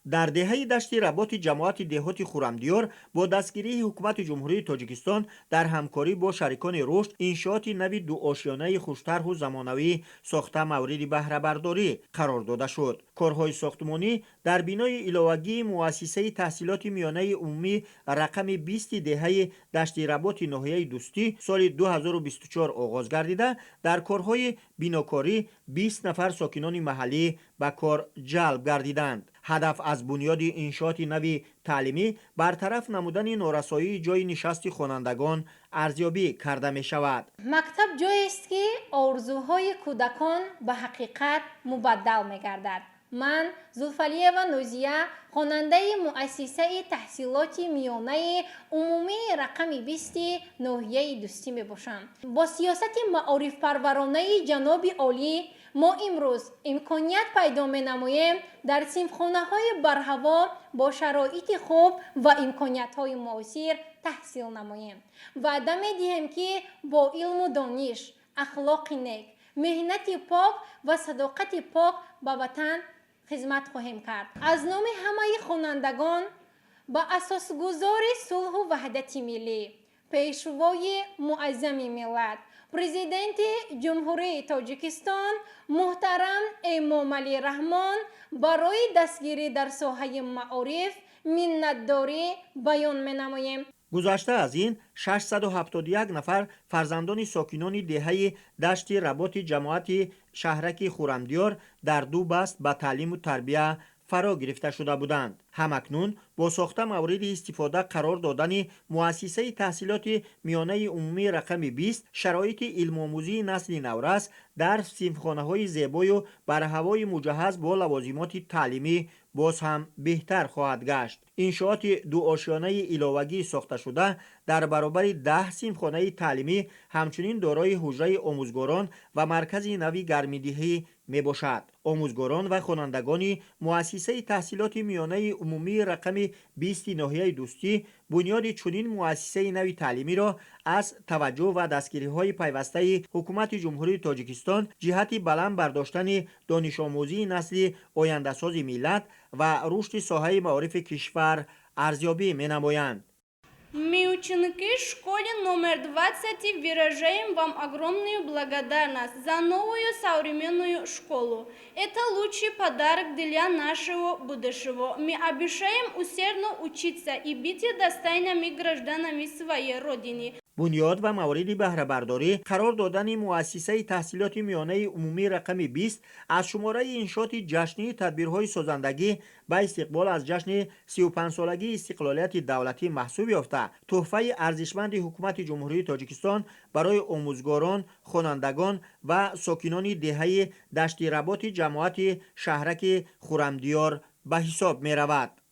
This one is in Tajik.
Дар деҳаи Дашти Работи ҷамоати деҳоти Хуррамдиёр бо дастгирии Ҳукумати Ҷумҳурии Тоҷикистон дар ҳамкорӣ бо шарикони рушд иншооти нави дуошёнаи хуштарҳу замонавӣ сохта, мавриди баҳрабардорӣ қарор дода шуд. Корҳои сохтмонӣ дар бинои иловагии муассисаи таҳсилоти миёнаи умумӣ рақами 20-и деҳаи Дашти Работи ноҳияи Дӯстӣ соли 2024 оғоз гардида, дар корҳои бинокорӣ 20 нафар сокинони маҳаллӣ ба кор ҷалб гардиданд. Ҳадаф аз бунёди иншооти нави таълимӣ бартараф намудани норасоии ҷойи нишасти хонандагон арзёбӣ карда мешавад. Мактаб ҷоест, ки орзуҳои кӯдакон ба ҳақиқат мубаддал мегардад. Ман, Зулфалиева Нозия, хонандаи муассисаи таҳсилоти миёнаи умумии рақами 20-и ноҳияи Дӯстӣ мебошам. Бо сиёсати маорифпарваронаи ҷаноби олӣ мо имрӯз имконият пайдо менамоем дар синфхонаҳои барҳаво, бо шароити хуб ва имкониятҳои муосир таҳсил намоем. Ваъда медиҳем, ки бо илму дониш, ахлоқи нек, меҳнати пок ва садоқати пок ба ватан хизмат хоҳем кард. Аз номи ҳамаи хонандагон ба асосгузори сулҳу ваҳдати миллӣ, Пешвои муаззами миллат, Президенти Ҷумҳурии Тоҷикистон муҳтарам Эмомалӣ Раҳмон барои дастгирӣ дар соҳаи маориф миннатдорӣ баён менамоем. Гузашта аз ин, 671 нафар фарзандони сокинони деҳаи Дашти Работи ҷамоати шаҳраки Хуррамдиёр дар ду баст ба таълиму тарбия фаро гирифта шуда буданд. Ҳамакнун бо сохта мавриди истифода қарор додани муассисаи таҳсилоти миёнаи умумии рақами 20 шароити илмомӯзии насли наврас дар синфхонаҳои зебою барҳавои муҷаҳҳаз бо лавозимоти таълимӣ боз ҳам беҳтар хоҳад гашт. Иншооти дуошёнаи иловагӣ сохташуда дар баробари 10 синфхонаи таълимӣ ҳамчунин дорои ҳуҷраи омӯзгорон ва маркази нави гармидиҳӣ мебошад. Омӯзгорон ва хонандагони муассисаи таҳсилоти миёнаи умумии рақами 20-и ноҳияи Дӯстӣ бунёди чунин муассисаи нави таълимиро аз таваҷҷӯҳ ва дастгириҳои пайвастаи Ҳукумати Ҷумҳурии Тоҷикистон ҷиҳати баланд бардоштани донишомӯзии насли ояндасози миллат ва рушди соҳаи маорифи кишвар арзёбӣ менамоянд. Мы, ученики школы номер 20, выражаем вам огромную благодарность за новую современную школу. Это лучший подарок для нашего будущего. Мы обещаем усердно учиться и быть достойными гражданами своей Родины. Бунёд ва мавриди баҳрабардорӣ қарор додани муассисаи таҳсилоти миёнаи умумии рақами 20 аз шумораи иншооти ҷашнии тадбирҳои созандагӣ ба истиқбол аз ҷашни 35-солагии истиқлолияти давлатӣ маҳсуб ёфта, тӯҳфаи арзишманди Ҳукумати Ҷумҳурии Тоҷикистон барои омӯзгорон, хонандагон ва сокинони деҳаи Дашти Работи ҷамоати шаҳраки Хуррамдиёр ба ҳисоб меравад.